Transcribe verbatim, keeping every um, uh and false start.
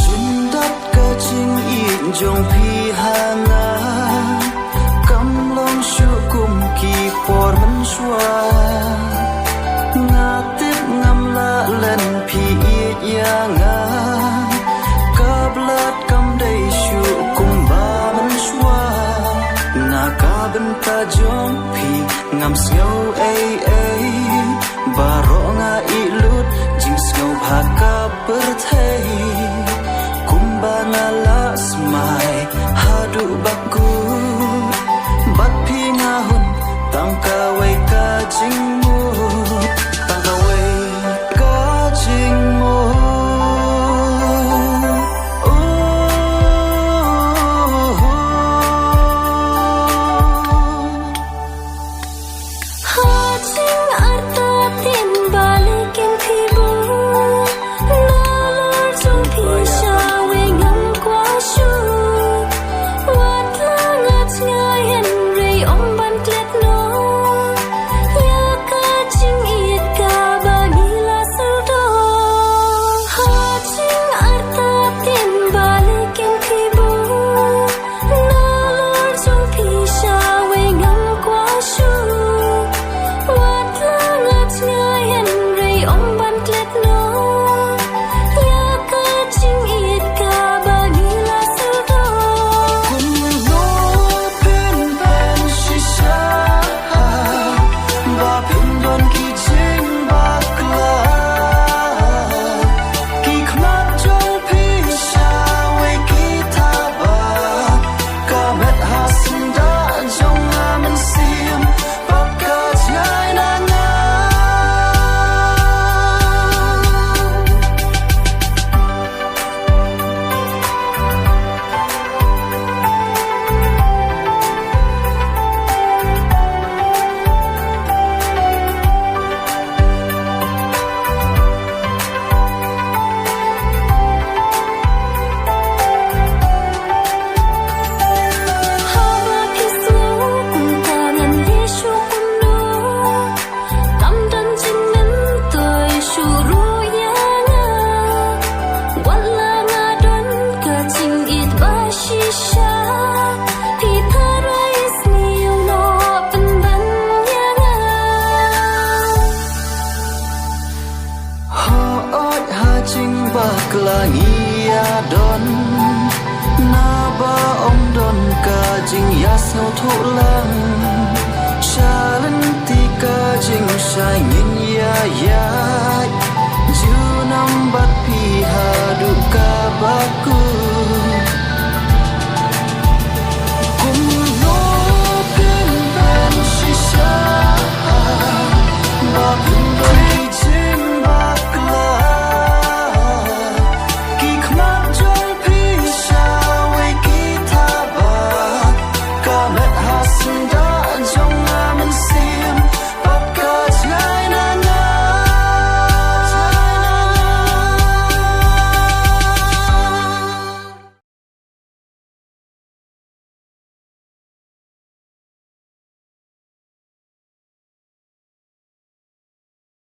Jin dat ka jingïeit jong phi ha nga, kam long shuh kum ki por mynshuwa. Nga tip ngam lah len phi ïeit ïa nga, ka blad kam dei shuh kumba mynshuwa. Na ka bynta jong phi ngam sngew ei ei, baroh nga ïeh lut jingsngew bha ka pyrthei. Kumba nga la smai haduh ba kut, bad phi nga hun tang kawei ka jingmut, tang kawei ka jingmut. Oh, oh, oh. Ha jing artatien ba la kem phi bun, nalor jong phi shawei ngam kwah shuh. Wat la ngat jngai hynrei ym ban klet noh ïa ka jingïeit kaba ngi la sngewthuh. Ha jing artatien ba la kem phi bun, nalor jong phi shawei ngam kwah shuh. Wat la ngat jngai hynrei ym ban klet noh ïa ka jingïeit kaba ngi la sngewthuh. Kumno phin pynshisha ba phin don ki jingbakla? Ki khmat jong phi shawei ki thaba, ka met ha syndah jong nga mynsiem, bad ka jngai na nga. Haba phi sngew kumta ngan ïeh shuh kumno? Kam don jingmyntoi shuh ruh ïa nga. Wat la nga don ka jingïeit ba shisha, phi tharai sniew noh pynban ïa nga. Hooid ha jingbakla ngi ïa don, naba ym don ka jingïasngewthuh la.